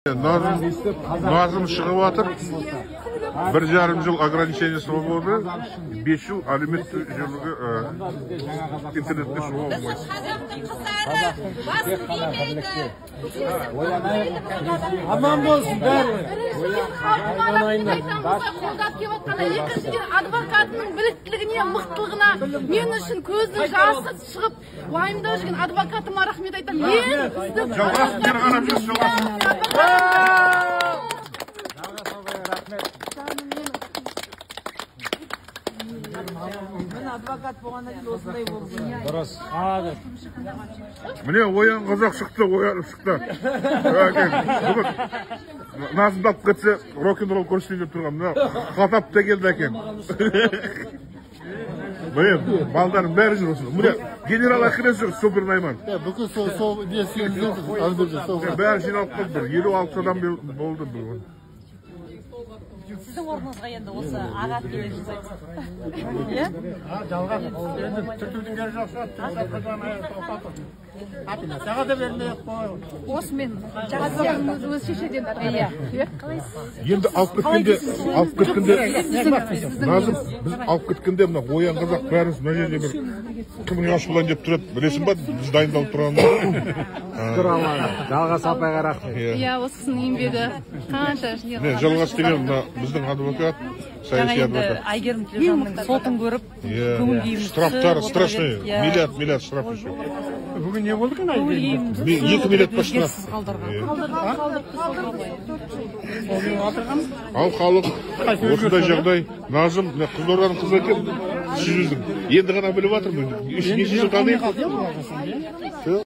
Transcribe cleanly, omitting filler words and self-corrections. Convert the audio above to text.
Назым шығып жатыр. 1,5 жыл ограничение свободы, 5 жыл әлеуметтік желіге, интернетке шығуға болмайды. Қазақтың қыздары басын имейді. Аман болсын бәрі. Халқыма рахмет айтамын, осылай қолдап келіп жатқанда. Екіншіден, адвокатының біліктілігіне, мықтылығына, мен үшін көзінің жасы шығып уайымдап жүрген адвокатыма рахмет айтамын. Ең үздік. Жалғас, бері қарап жүрсін, Жалғас. Рахмет. Міне, адвокат болғаннан кейін осындай болды. Дұрыс. Міне, оян қазақ шықты, оянып шықты. Бүгін Назымды алып кетсе, рок-н-ролл көрсетейін деп тұрған. Мына Хатап та келді әкең. Міне, балдардың бәрі жүр осында. Міне, генерал Ахиллес жүр, супер найман. Бүкіл сол несі. Бәрі жиналып қалды, бір 56 адам болды бүгін. Сіздің орныңызға енді осы аға әпкелер жасайды. Иә? Жалғас, енді түртудің керегі жоқ шығар. Тоқтатып. Апелляцияға да бермей ақ қой. Осымен өз шешеден. Иә. Енді алып кеткенде, алып кеткенде, Назым, біз алып кеткенде, мына оян қазақ бәріміз мына жерде бір кімнің ашулайын деп тұрады, білесің ба, біз дайындалып тұрғанымызды. Шүкір Аллаға. Жалғас апайға рахмет. Иә, осы кісінің еңбегі қанша. Міне, Жалғас деген мына біздің адвокат, саяси адвокат. Әйгерім Тілеужанның сотын көріп, көңіл күйіміз Штрафтар страшный, миллиард, миллиард штраф еще. Бүгін не болды екен, Әйгерім? 2 миллиард па штраф. Ал халық, осындай жағдай. Назым, мына Қызылорданың қызы екен, сіз, енді ғана біліп жатырмын. Неше жыл танимын.